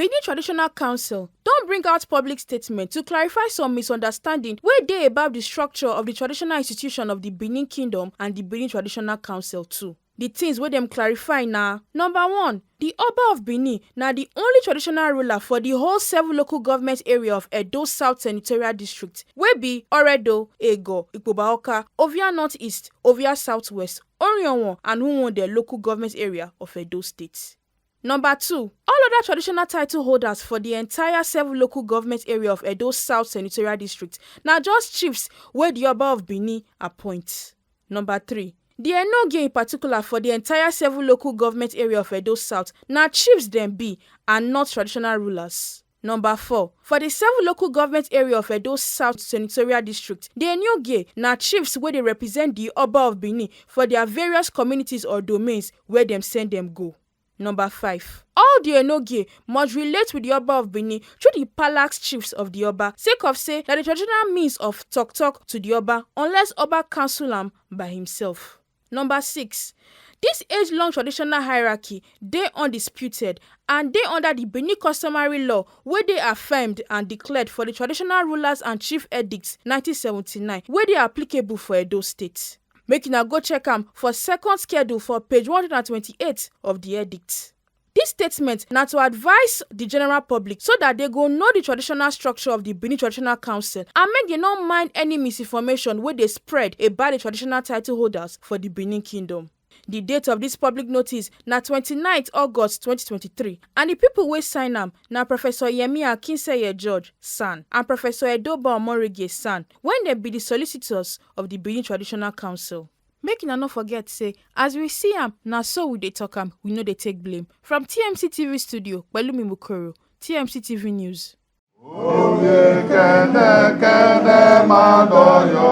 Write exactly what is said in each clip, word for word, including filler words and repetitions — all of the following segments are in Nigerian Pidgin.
Benin Traditional Council don bring out public statement to clarify some misunderstanding wey dey about the structure of the traditional institution of the Benin Kingdom and the Benin Traditional Council too. The things wey dem clarify na: number one, the Oba of Benin na the only traditional ruler for the whole seven local government area of Edo South Senatorial District, wey be Oredo, Ego, Ikpobaoka, Ovia North East, Ovia South West, Orionwon and Nwonde local government area of Edo State. Number two, all other traditional title holders for the entire seven local government area of Edo South Senatorial District na just chiefs wey the Oba of Benin appoint. Number three, the Enogie in particular for the entire seven local government area of Edo South na chiefs dem be and not traditional rulers. Number four, for the seven local government area of Edo South Senatorial District, the Enogie na chiefs wey dey represent the Oba of Benin for their various communities or domains where dem send dem go. Number five, all the Enogie must relate with the Oba of Benin through the palace chiefs of the Oba, sake of say na the traditional means of talk talk to the Oba, unless Oba counsel am by himself. Number six, this age-long traditional hierarchy dey undisputed and dey under the Benin customary law wey dey affirmed and declared for the Traditional Rulers and Chief Edict nineteen seventy-nine, wey dey applicable for Edo State. Make una go check am for second schedule for page one hundred and twenty-eight of the edict. This statement na to advise the general public so that they go know the traditional structure of the Benin Traditional Council and make they no mind any misinformation wey dey spread about the traditional title holders for the Benin Kingdom. The date of this public notice na twenty-ninth August twenty twenty-three, and the people wey sign am na Professor Yemi Akinseye George, son, and Professor Edoba Omorege, son, when dem be the solicitors of the Benin Traditional Council. Make una no forget say, as we see am, na so we dey talk am, we no dey take blame. From T M C T V studio, Pelumi Mukoro, T M C T V News. Oye kene kene madoyo,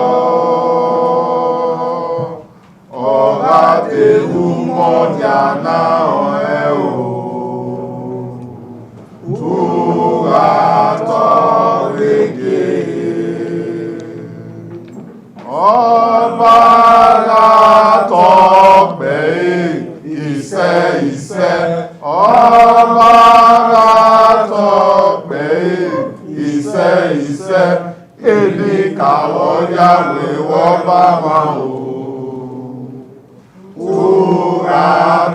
ora te umo diana o e o, tura to rege. Ọba ra tọpẹ iṣẹ́ iṣẹ́. Ọba ra tọpẹ iṣẹ́ iṣẹ́. Èmi kàwọ́ yàwé wọ́n bá wọn o. Tura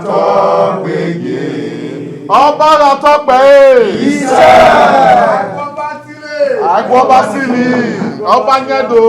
tọpẹ yé. Ọba ra tọpẹ iṣẹ́. Àgbo ọba sí ni. Ọba yẹn do.